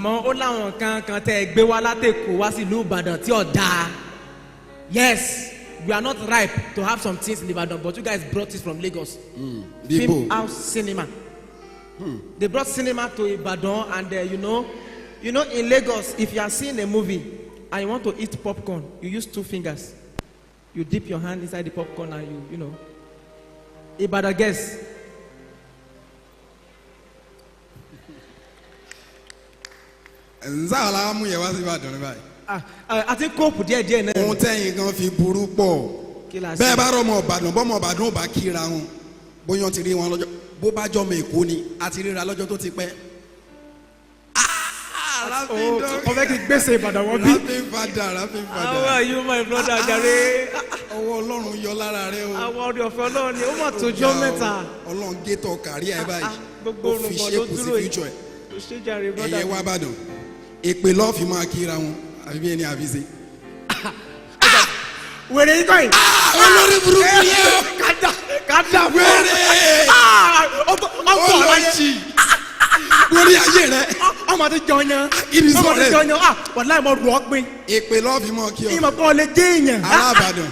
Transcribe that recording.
Àmọ́ ó láwọn kan kan tẹ́ ẹ gbé wá látÈkó wá sí ìlú Ìbàdàn tí ò dáa. Yes, we are not ripe to have some things in Ibadan, but you guys brought it from Lagos. Bíbò. Film house cinema. They brought cinema to Ibadan, and in Lagos, if you are seeing a movie and you want to eat popcorn, you use two fingers. You dip your hand inside the popcorn and you. Ibadan guess. Ǹsá la mú yẹn wá sí Ìbàdàn ní báyìí? Ah, àti kóòpù díẹ̀ díẹ̀ náà. Ohun tẹ́yìn gan fi burú pọ̀. Kí la ṣe? Bẹ́ẹ̀ bá rọmọ Ìbàdàn, bọ́mọ Ìbàdàn ò bá kíra wọn, bóyá wọ́n ti rí wọn lọ́jọ́, bó bá jọmọ Èkó ni a ti ríra lọ́jọ́ tó ti pẹ́. Oh, ọbẹ̀ kì í gbèsè Ìbàdàn wọ́n bí. Ráfín fada, ráfín How fada. are you, my brother jare? Ọwọ́ Ọlọ́run yọ lára rẹ o. Àwọn ọ̀rẹ́ ọ̀fẹ́ Ọlọ́run ni ó mọ̀ tójọ́ mẹ́ta. Ọlọ́run gétọ̀ kárí ẹ báyìí. Gbogbo Ó fi orúkọ ló ṣépù sí dúró yìí. future ẹ̀. Ó ṣe jàre, brother. Ẹ̀yẹ wá Ìbàdàn. Èpè lọ́ọ́ fi máa kíra wọn àbí bí ẹni àbí ṣe. Wèrè yìí kọ́ yìí. Olórí burúkú yẹ o. Kàdà kàdà fún. Wèrè. Ọgbọ̀n ọ̀láyé. Olójì lórí ayé rẹ. Ọmọ ti jọyàn. Ibi sọ Ọmọ ti rẹ. jọyàn. Ah, wàláì mo rù ọ́ pin. Èpè lọ́ọ́ fi máa kí ọ. Ìmọ̀ pọ̀ lè jẹ́ èèyàn. Ará Ìbàdàn.